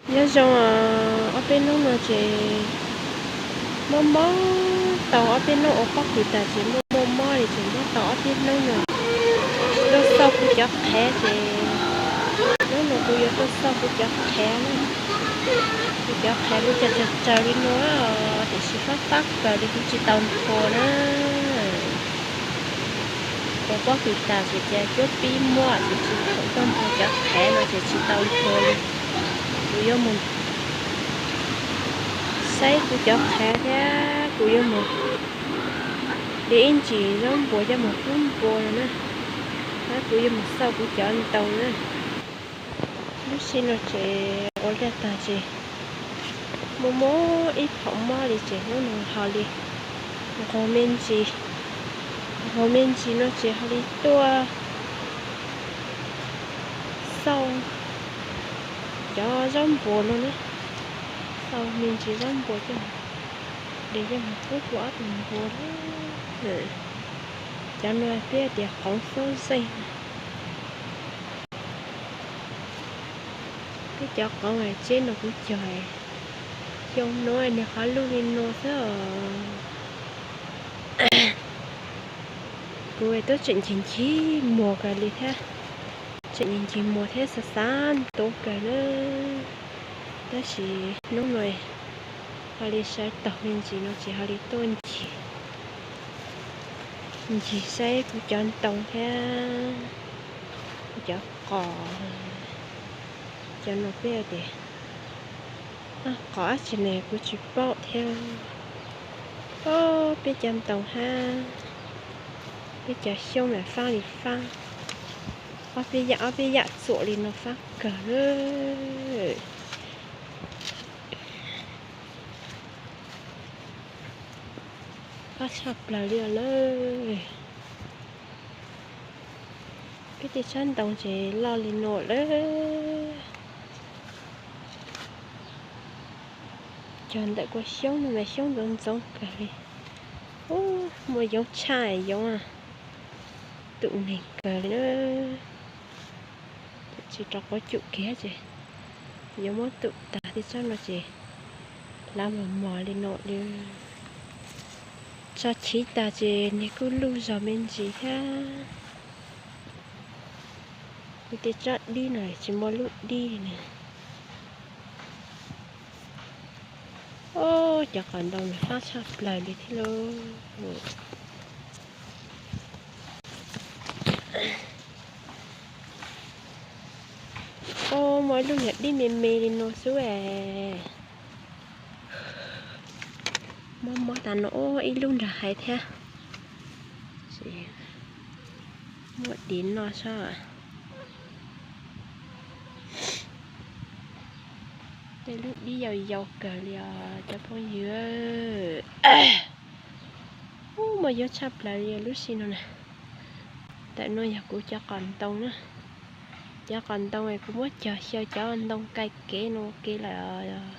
Nyob zoo, ob peb hnub no ces mob mob, tau ob peb hnub ua pob kws tas ces mob mob mob li ces mob tau ob peb hnub no. Tuaj xauj kuv cov qhev ces hnub no kuv yuav tuaj xauj kuv cov qhev na. Kuv cov qhev kuv cov tsawg tsawg li no tiam sis fab fab kawg li kuv tsis tau nthuav na. Ua pob kws tas ces cas cuab pib muab ces tsis tau nthuav cov qhev no ces tsis tau nthuav li. Kuv yuav mus saib kuv cov qhev thiab kuv yuav mus de ib ntsis zaub npua coj mus pub npua no na. Thiab kuv yuav mus xauj kuv cov ntoo na. Lub sij no ces ua liaj tag ces muaj muaj ib phaum mob li ces hnub no ho li nqug me ntsis, nqug me ntsis no ces ho li tuaj xauj cov zaub npua no na. Xauj me ntsis zaub npua coj, de coj mus pub rau ob tug npua. Cov no peb tias qoov xub zeej. Peb cov qoov tseb no kuv cog xyoo no nws qhov lug li no xwb os. Kuv twb tseem ncig ncig muag kawg li thiab, tseem ncig ncig muag thiab xav xav ntuav kawg na. Tab sis hnub no ho li sawv taug me ntsis no ces ho li tuaj ncig, ncig saib kuv cov ntoo thiab kuv cov qos. Cov no peb tias qos dab tsi ne kuv tsis paub thiab. Peb cov ntoo hab, peb cov xyoob mas faab li faab, ob peb yam ob peb yam txuam li no faab kawg. Faab tshaj plaws li os lawm. Peb tej tsob ntoo ces loj li no lawm. Cog ntawm kua xyoob no mas xyoob ntxoov ntxoov kawg li. Ub, muaj yoov tshaj yoov, tum neeg kawg li na. Tsis rau qhov cum kiag ces yuav muab tum tag tej tsob no ces hlav mos mos li no li. Tso chiv tag ces nws kuj luj zog me ntsis thiab. Kuv tej tsob dib no tsis muaj lub dib ne. Ub, cov qos ntoo nws faab tshaj plaws li thiab lauj. Ub, muaj ib lub niag dib me me li no xwb es. Mob mob tas no ub ib lub nrag hais thiab. Muaj dib no sab. Tej lub dib yau yau kawg li os cov phooj ywg. Ub, muaj yoov tshaj plaws li lub sij no na. Ntawm no yog kuv cov qos ntoo na. Cov qos ntoo es kuv muab cog xyaw cov ntoo kai kev no ua ke lawm.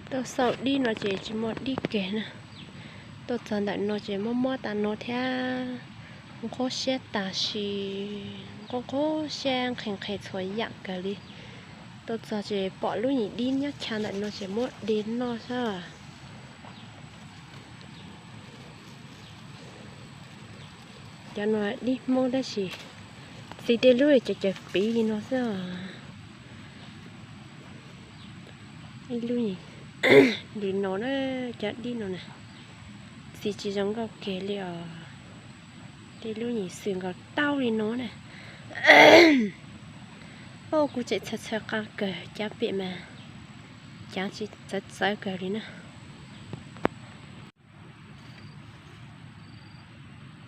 Tuaj xauj dib no ces tsis muaj dib kiag na. Tuaj txog ntawm no ces mob mob tas no thiab. Nqub siab tas sis nqub nqub siab nqhis nqhis txhua yam kawg li. Tuaj txog ces pom lub nyuam dib nyob chaw ntawm no ces muab de noj xwb. Cov no dib Hmoob tab sis txiv tej lub cov caws piv li no xwb os. Ib lub li no na, cov dib no na, txiv tsis zoo nkauj kiag li os. Tej lub nyuam xwm nkaus taub li no na. Au, kuv tseem txhawv txhawv qab kawg, cab pem mas cab tsis txawv txawv kawg li na.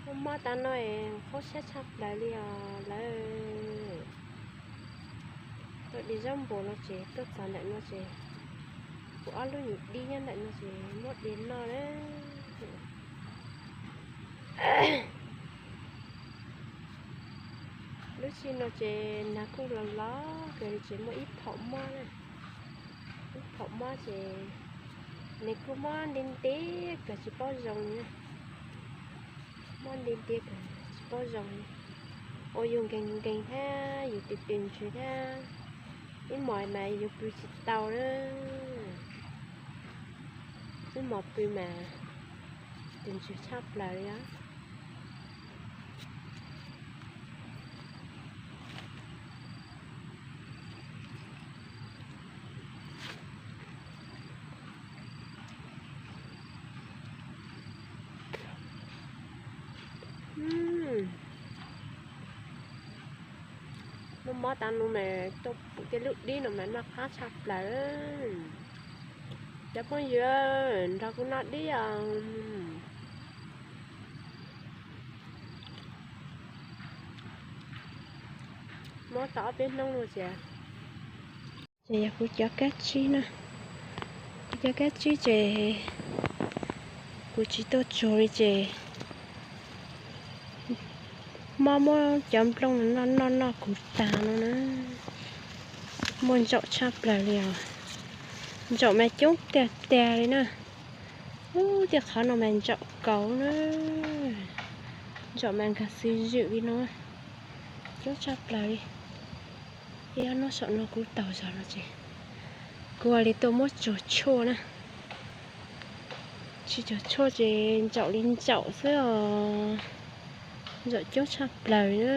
Mob mob tas no es khaub siab tshaj plaws li os lawm. Tuaj de zaub npua no ces tuaj txog ntawm no ces kuv ob lub nyuam dib nyob ntawm no ces muab de noj na. Lub sij no ces nag kuj los los kawg li ces muaj ib phaum mob na. Ib phaum mob ces nws kuj mob ntev ntev kawg tsis paub zoo li. Mob ntev ntev kawg tsis paub zoo li. Ua yus nkees nkees thiab yus tis tis ntsws thiab, ib hmos mas yus pw tsis tau na. Ib hmos pw mas tis ntsws tshaj plaws li os. Mob mob tas no mas tuaj pum tej lub dib no mas noj qab tshaj plaws. Cov phooj ywg, nrog kuv noj dib os. Mob tau ob peb hnub no ces, ces yog kuv cov kab tsib na. Kuv cov kab tsib ces kuv tsis tuaj tsuag li ces mob muab cov nplooj noj noj noj kuv tag no na. Muaj ntsaum tshaj plaws li os. Ntsaum mas coob tiag tiag li na. Ub, tej qhov no mas ntsaum kauv na. Ntsaum mas nkag xwb zwm li no. Coob tshaj plaws li. Ib ob hnub saum no kuv taug zog no ces kuv ua li tuaj muab tsuag tshuaj na. Tsis tsuag tshuaj ces ntsaum li ntsaum xwb os. Ntsaum coob tshaj plaws na.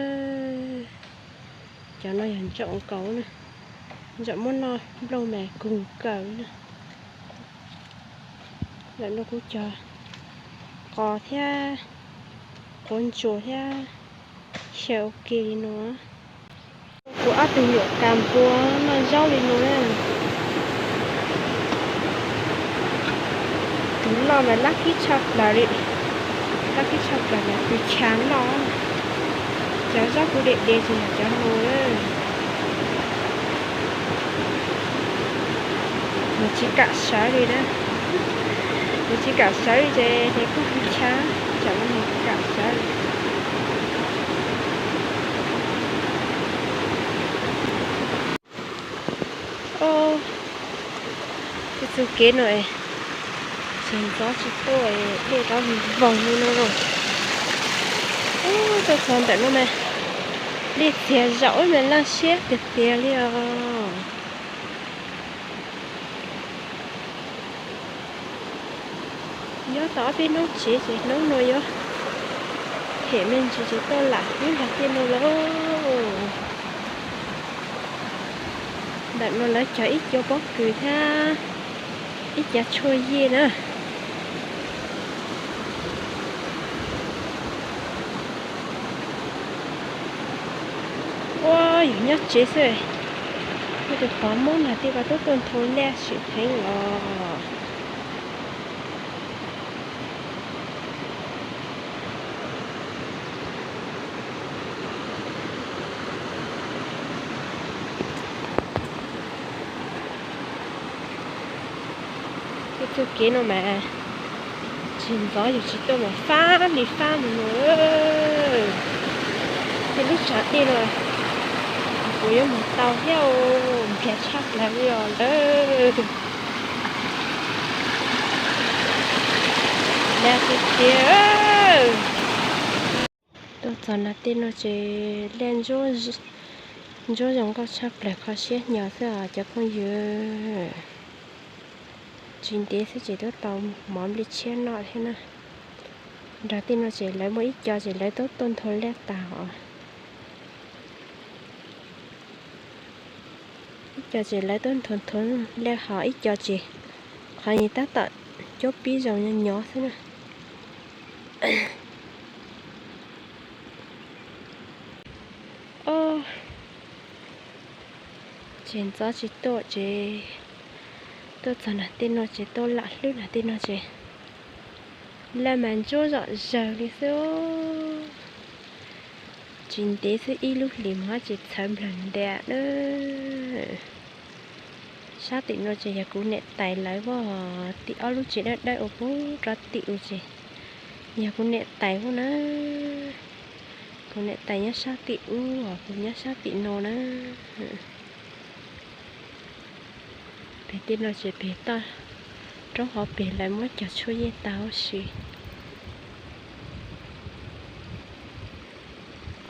Cov no yog ntsaum kauv na. Ntsaum muab noj nplooj mas kawg kawg na. Ntawm no kuv cog qos thiab quav ntsuas thiab xyaw ua ke li no. Kuv ob tug nyuam kas npua noj zaub li no na. Tus loj mas lab kib tshaj plaws li. Lab kib tshaj plaws mas tus chav loj. Cov zaub kuv de de ces yog cov no na. Nws tsis kam sawv li na. Nws tsis kam sawv li ces nws kuj hu chav, tsam no nws tsis kam sawv li. Ub, txoj kev no es tsis ntxov tsis tuaj, dej rov voog li no. Ub, tuaj txog ntawm no mas dej txias zaum mas laj siab tiag tiag li os. Nyob tau ob peb hnub tsev ces hnub no yuav phem me ntsis ces tuaj lam hlub nrog tej no lauj. Ntawm no lawv cog ib co pob kws thiab ib co tshuaj yij na. Ua, yus nyob tsev xwb, muaj tus qhov muab nag tej ko tuaj tuaj nthau laj sim heev os. Tej txoj kev no mas tsis ntxov yus tsis tuaj mas fab li fab mus no. Tej lub tshav dej no kuv yuav mus tau thiab, npias tshaj plaws li os lawm. Nag tiag tiag. Tuaj txog nag tej no ces liaj ntsuab zoo nkauj tshaj plaws kho siab hnyo xwb os cov phooj ywg. Tsis ntev xwb ces tuaj tau mov nplij tshiab noj thiab na. Nrog tej no ces lawv muaj ib co ces lawv tuaj tuaj nthau laj tag os. Ib co ces lawv tuaj nthau nthau laj ho ib co ces qhov tab tom cuab pib zoo nyob nyob xwb na. Ces ntxob tsis tuaj ces tuaj txog nram tej no ces tuaj lam hlwb nram tej no ces lawv mas ntsuab zom zaws li xwb. Tsis ntev xwb ib lub hlis mus ces txhawv nplawg ntiag na. Sab tim no ces yog kuv niam tais lawv ub, tim ob lub tsev dawb dawb ua puag rau tim ub ces yog kuv niam tais ub na. Kuv niam tais nyob sab tim ub os, kuv nyob sab tim no na. Pem tej no ces pem toj roob hauv pes lawv muab cog tshuaj yeej tag huv si.